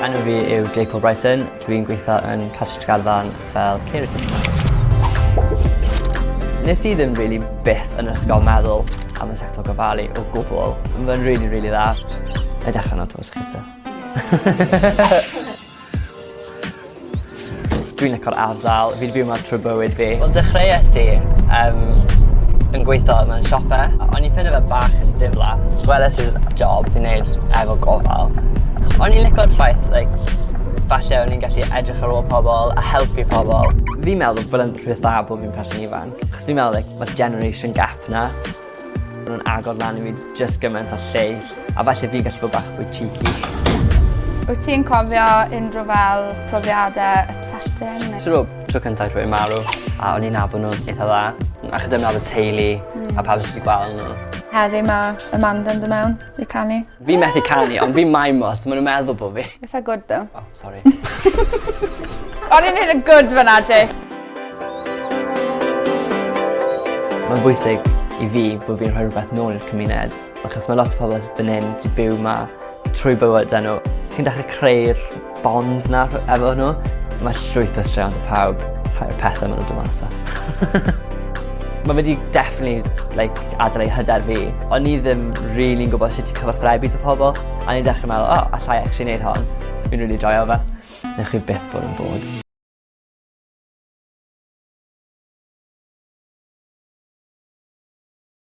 Enw fi yw Jake Albrighton, dwi'n gweithio yn Cartref Tregarthen fel care assistant. Nes i ddim rili byth yn ysgol meddwl am y sector gofalu o gwbwl. Ma'n rili rili dda. Na'i dechre nawr te os chi isie. Dwi'n lico'r ardal, fi 'di byw 'ma trwy bywyd fi. Wel dechreues i yym yn gweitho mewn siope. O'n i'n ffindo fe bach yn diflas. Weles i'r job fi'n neud efo gofal. O'n i'n lico'r ffaith like falle o'n i'n gallu edrych ar ôl pobol a helpu pobol. Fi'n meddwl bod e'n rhywbeth dda bod fi'n person ifanc achos fi'n meddwl like ma'r generation gap 'na Ma' nw'n agor lan i fi jyst gyment â'r lleill a falle fi'n gallu bod bach fwy cheeky. Wyt ti'n cofio unrhyw fel profiade upsetting neu... Siŵr o fod tro cynta i rhywun marw a o'n i'n nabod nhw itha dda a chyda nabod teulu a pawb sy 'di gweld nhw. Heddi ma' Amanda'n do' mewn i canu. Fi methu canu ond fi'n mimo so ma' nw'n meddwl bo' fi. Itha good though. O sori. O'n i'n neud yn good fyna Jake. Mae'n bwysig i fi bo' fi'n rhoi rhywbeth nôl i'r cymuned achos ma' lot o pobol fan 'yn 'di byw 'ma trwy bywyde n'w. Chi'n dechre creu'r bond 'na efo nhw. Ma' llwyth o straeon 'da pawb rhai o'r pethe ma' nw'n do' mas â. Ma' fe 'di definitely like adeiladu hyder fi. O'n i ddim rili'n gwbod sut i cyfathrebu 'da pobol a o'n i'n dechre meddwl o allai actually neud hon. Fi'n rili joio fe. Newch chi byth bod yn bored.